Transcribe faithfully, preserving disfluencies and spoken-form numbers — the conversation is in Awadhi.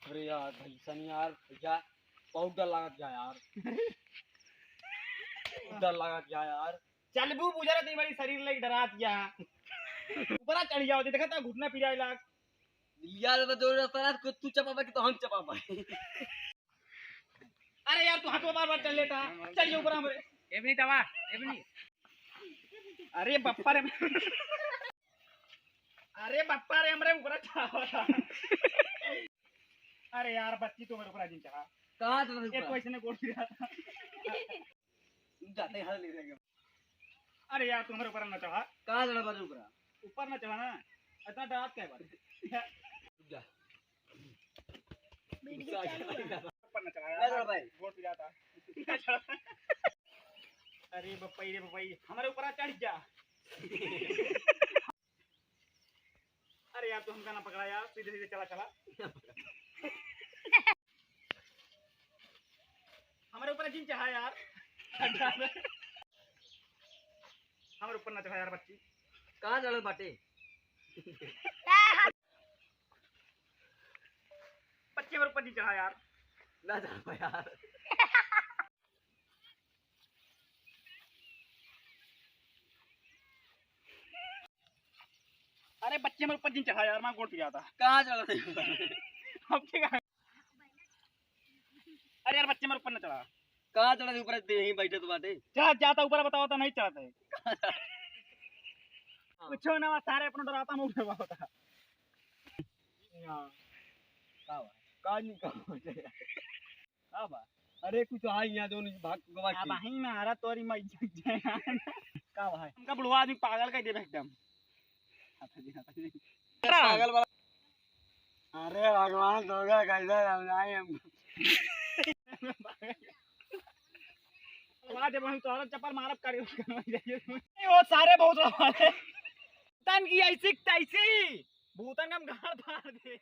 अरे यार, भैसन यार, भैया, बहुत डर लागत जा यार। बहुत डर लागत जा यार। चलबू बुझा रही बड़ी शरीर लेके डरात जा। ऊपरा चढ़ जाओ, देखा था घुटना पिराए लाग। यार, तो जोर से ना, तू चपा पाए कि तो हम चपा पाए। अरे यार, तू हाथों बार बार चल लेता। चल ये ऊपर हमरे। एबनी तवा, एबनी। अरे बप्पा रे। अरे बप्पा रे, हमरे ऊपर चढ़ावा था। अरे यार, बच्ची तो मेरे ऊपर आ जिन चढ़ा। कहाँ चढ़ा ये ऊपर? तो ऐसे ने गोड़ गिरा था। जाते हैं, ले जाएंगे। अरे यार, तू हमरे ऊपर न चढ़ा। कहाँ चढ़ा बाजू ऊपर? ऊपर न चढ़ा ना, इतना डरात क्या बात है? जा। वीडियो चालू है। ऊपर न चढ़ा ना यार, चढ़ा भाई। गोड़ पिराता। अरे बप्पई रे बप्पई, हमरे ऊपर आ चढ़ जा। अरे यार, तू हमका ना पकड़ा यार, सीधे सीधे चला, चला। हमरे ऊपर जिन चढ़ा यार। हमरे ऊपर ना चढ़ा यार, बच्ची। कहाँ चढ़ल बाटे? बच्ची, हमरे ऊपर जिन चढ़ा यार। ना चढ़ा यार। अरे बच्ची, हमरे ऊपर जिन चढ़ा यार, मैं गोड़ पिराता। कहाँ चढ़ा थे? अब ठीक है। अरे यार बच्ची, हमरे ऊपर न चढ़ा। कहाँ चढ़ा थे? ऊपर ते ही बैठे तो बाटे। चढ़ जाता ऊपर, बताओ तो नहीं चढ़ता है। कुछ ना, सारे अपना डराता, मैं उठे होता। हाँ। का बा? का नहीं का बा? का बा? अरे कुछ आई यहाँ जो नहीं भाग गवा अब के। वहीं में आ रहा तोरी मैं जाए। का भाई? हमका बुढ़वा आदमी पागल कर देबे एकदम। पागल वाला। अरे भगवान, धोखा कैसे समझाए हम? आज हम तोहरा चप्पल मारब करी। वो सारे बहुत रहा है। तन की ऐसी तैसी। भूतन का हम गाड़ फाड़ दे।